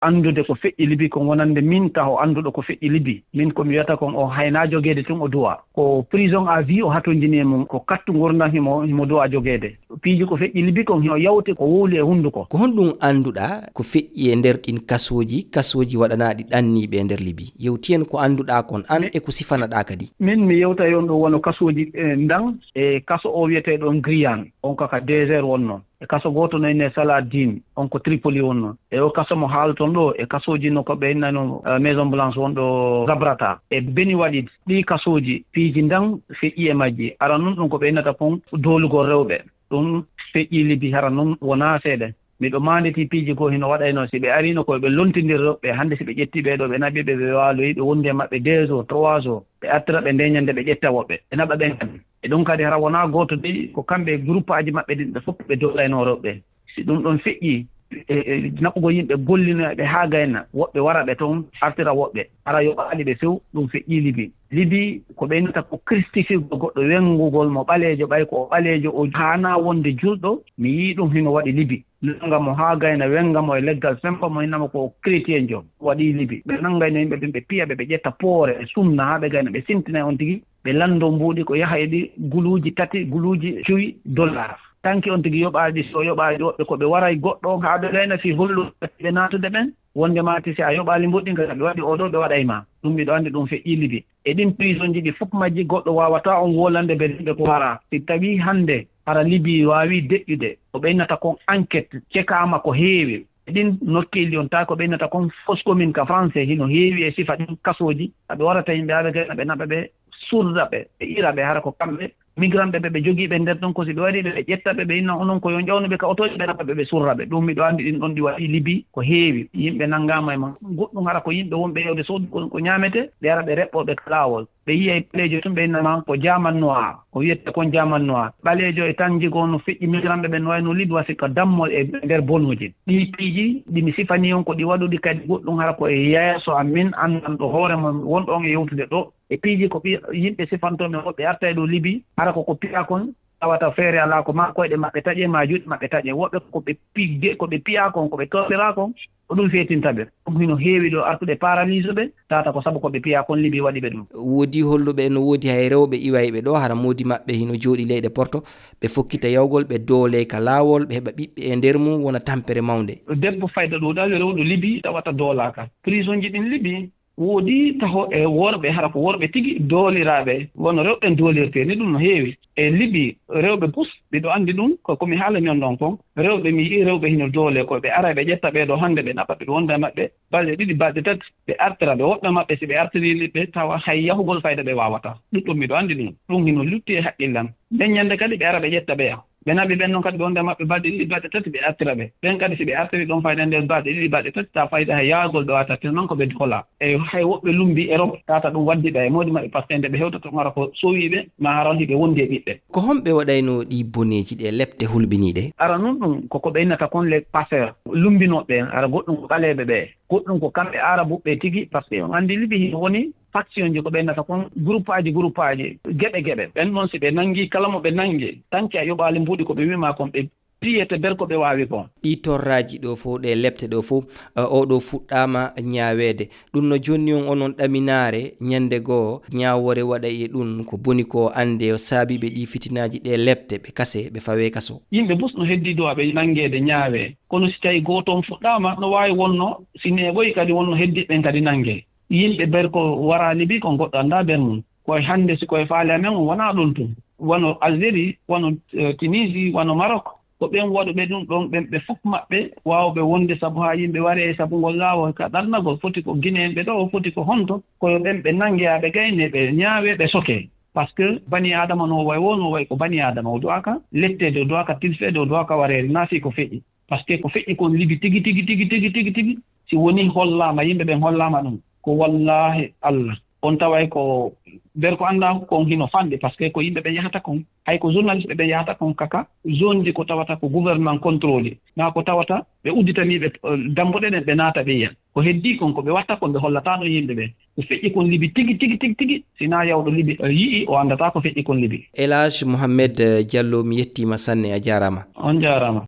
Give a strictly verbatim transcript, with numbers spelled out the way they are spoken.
anndude ko feƴƴi Libi, ko wonande min taho annduɗo ko feƴƴi Libi. Min ko mi wiyata kon, o haynaa jogeede tun o duwa. Ko prison à vie o hatonjini e mum, ko kattu ngurndan himo, himo duwa jogeede. Piiji ko feƴƴi Libi kon hino yawti ko wowli e hunnduko. Ko honɗum annduɗaa ko feƴƴi e nder ɗin kasooji, kasooji waɗanaaɗi ɗanniiɓe e nder Libi? Yewtiyen ko annduɗaa kon an e ko sifanaɗaa kadi. Min mi yewta yon ɗo wano kasooji, eh, ndan e kaso o wiyeteeɗo on Grian, on kaka désert wonno. E kaso gooto no innee Saladin, on ko Tripoli wonno. E o kaso mo haaloton ɗo, e kasooji no ko ɓe innano, eh, Maison Blanche wonɗo Zabrata. E beni waɗi ɗi kasooji, piiji ndan feƴƴi e majji. Ara nun ɗum ko ɓe innata kon doolugol rewɓe. Ɗum feƴƴi Libi, hara nun wonaa seeɗa. Miɗo maanditi piiji goo hino waɗayno si ɓe ariino ko ɓe lontindir rewɓe. Hannde si ɓe ƴetti ɓee ɗo, ɓe naɓi ɓe, ɓe waaloyi, ɓe wondi e maɓɓe deux jours, trois jours, ɓe artira ɓe nde ñande ɓe ƴetta woɓɓe, ɓe naɓa ɓen kadi. E ɗum kadi hara wonaa gooto dey, ko kamɓe e groupe aji maɓɓe ɗin ɓe fof ɓe doolaynoo rewɓe. Si ɗum ɗon feƴƴi, e, e naɓugol yimɓe gollinoyɓe haa gayna, woɓɓe wara ɓe toon, artira woɓɓe, hara yoɓaali ɓe few, ɗum feƴƴi Libi. Libi ko ɓe innata ko christifigol goɗɗo, wengugol mo ɓaleejo, ɓay ko o ɓaleejo, o haanaa wonde julɗo. Mi yii ɗum hino waɗi Libi. Nanga mo haa gayna, wenga mo e leggal sempa mo, inna mo ko chrétienjo, waɗi Libi. Ɓe nangayno yimɓe ɓen, ɓe piya ɓe, ɓe ƴetta poore e sunna haa ɓe gayna, ɓe sintina on tigi, ɓe lanndo mbuuɗi ko yaha e ɗi guluuji tati, guluuji jowi dollar. Tanki on tigi yoɓaali ɗi, so yoɓaali ɗi woɓɓe ko ɓe waray goɗɗo on haa ɓe gayna fii holluɓe ɓe naatude ɓen. Wonde maati si a yoɓaali mbuuɗi, ngam ɓe waɗi oo ɗoo, ɓe waɗay ma. Ɗum miɗo anndi ɗum feƴƴi Libi. E ɗin prisonji ɗi fof majji goɗɗo waawataa on wolande ɓe yimɓe ko hara. Si tawii hannde hara Libi waawii deƴƴude, ko ɓe innata kon enquête cekaama ko heewi. E ɗin nokkeeli on tawi ko ɓe innata kon fausse commune ka français, hino heewi e sifa ɗin kasooji. Aɓe warata yimɓe aɓe gayna ɓe naɓa ɓe surra ɓe, ɓe ira ɓe hara ko kamɓe migrant ɓe, ɓe jogii ɓe nder ɗon ko si ɓe warii ɓe, ɓe ƴetta ɓe, ɓe inna onon ko yo ƴawnu ɓe ka otooji ɓe naɓa ɓe, ɓe surra ɓe. Ɗum miɗo anndi ɗin ɗon ɗi waɗi Libi ko heewi. Yimɓe nanngaama e ma goɗɗum hara ko yimɓe wonɓe yawde soodu ko, ko ñaametee, ɓe ara ɓe reɓɓoo ɓe ka laawol. Ɓe yiyay ɓaleejo tun, ɓe inna ma ko jaman noir, ko wiyete kon jaman noir. Ɓaleejo e tanji goo no feƴƴi migrant ɓe ɓen wayno Libi wasi ko dammol e nder bonuuji. Ɗii piiji ɗi mi sifanii on ko ɗi waɗuɗi kadi goɗɗum hara ko e yeeso am min anndanɗo hoore mum wonɗo on e yewtude ɗo. E piiji ko ɓi-, yimɓe sifantoo men woɓɓe artay ɗo Libi, hara ko ko piya kon, tawata feere alaa ko maa koyɗe maɓɓe taƴe, maa juuɗe maɓɓe taƴe. Woɓɓe ko ɓe pigde, ko ɓe piya kon, ko ɓe torlira kon, ko ɗum feetinta ɓe. Ɗum hino heewi ɗo artuɓe paralysé ɓe, tawata ko sabu ko ɓe piya kon Libi waɗi ɓe ɗum. Woodi holluɓe no woodi hay rewɓe iwayɓe ɗo, hara moodi maɓɓe hino jooɗi leyɗe Porto, ɓe fokkita yawgol, ɓe doole ka laawol, ɓe heɓa ɓiɓɓe e nder mum, wona tampere mawnde. Debbo fayda ɗo ɗawi rewɗo Libi tawata doolaaka. Prisonji ɗin Libi, woodi taho e worɓe, hara ko worɓe tigi dooliraaɓe, wano rewɓe doolirtee ni, ɗum no heewi. E Libi, rewɓe bus, miɗo anndi ɗum, ko, ko mi haalani on ɗon kon. Rewɓe, mi yi'i rewɓe hino doole, ko ɓe ara ɓe ƴetta ɓee ɗo hannde, ɓe naɓa ɓe, ɓe wonda e maɓɓe balɗe ɗiɗi, balɗe tati, ɓe artira ɓe. Woɓɓe maɓɓe, si ɓe artirii ɓe, tawa hay yahugol fayda ɓe waawataa. Ɗuɗɗum miɗo anndi ɗum. Ɗum hino lutti e haqqillan. Nden ñande kadi ɓe ara ɓe ƴetta ɓeya. Ɓe naɓi ɓen non kadi ɓe wonda e maɓɓe balɗe ɗiɗi, balɗe tati, ɓe artira ɓe. Ɓen kadi si ɓe artiri ɗon fayda nder balɗe ɗiɗi, balɗe tati, ta fayda hay yahugol ɓe waawataa, tellement ko ɓe doolaa. E hay woɓɓe lumbi Europe, tata ɗum waddi ɓe e moodi maɓɓe, parce que nde ɓe hewtata on hara ko sowi ɓe, ma hara on hiɓe wondi e ɓiɓɓe. Ko honɓe waɗayno ɗi boneeji ɗe lepte hulɓiniiɗe? Ara nun ɗum ko ko ɓe innata kon les passeurs, lumbinooɓe, ara goɗɗum ko ɓaleeɓe ɓe, goɗɗum ko kamɓe Arabuɓe tigi, parce que on anndi Libi hino woni factionji ko ɓe innata kon groupe aji, groupe aji, geɓe geɓe. Ɓen non si ɓe nangi, kala mo ɓe nangi, tanki a yoɓaali mbuuɗi ko ɓe wi'ma kon, ɓe piyete ber ko ɓe waawi kon. Ɗi torraaji ɗo fow, ɗe lepte ɗo fow, eh, o ɗo fuɗɗaama ñaaweede. Ɗum no jonni on onon ɗaminaare, ñande goo ñaawoore waɗa e ɗum, ko boni ko annde o saabiiɓe ɗi fitinaaji ɗe lepte, ɓe kase, ɓe fawee kaso. Yimɓe bus no heddi duwaaɓe nangeede, ñaawee. Kono si tawi gooto on fuɗɗaama, no waawi wonno si neeɓoyi kadi wonno heddiiɓe ɓen kadi nangee. Yimɓe ber ko wara Libi kon goɗɗo anndaa ber mum. Koye hannde si koye faale amen on wonaa ɗon tun. Wano Algérie, wano, eh, Tunisie, wano Maroc. Ko ɓen waɗuɓe ɗum ɗon, ɓen ɓe fof maɓɓe waawɓe wonde sabu haa yimɓe waree e sabu ngol laawol ka ɗannagol, foti ko Gineeɓe ɗo, foti ko honto, ko yo ɓen ɓe nannge haa ɓe gaynee, ɓe ñaawee, ɓe sokee. Parce que bani Aadama no way woo, no way ko bani Aadama, o duwaaka letteede, o duwaaka tilfeede, o duwaaka wareede, naa fii ko feƴƴi. Parce que ko feƴƴi kon Libi tigi, tigi, tigi, tigi, tigi, tigi, si woni hollaama, yimɓe ɓen hollaama ɗum, ko wallaahi Allah. On taway ko nder ko anndaa kon hino fanɗi, parce que ko yimɓe ɓen yahata kon. Hay ko journaliste ɓe ɓen yahata kon kaka, zone ji ko tawata ko gouvernement contrôle. Naa ko tawata ɓe udditanii ɓe, eh, dambuɗe ɗen, ɓe naata ɓe yiya. Ko heddii kon, ko ɓe watta kon, ɓe hollataa ɗon yimɓe ɓen. Ko feƴƴi kon Libi tigi, tigi, tigi, tigi, si naa yawɗo Libi, eh, yi'i, o anndataa ko feƴƴi kon Libi. El Hadj Mohamed, eh, Diallo, mi yettiima sanne, a jaaraama. On jaaraama.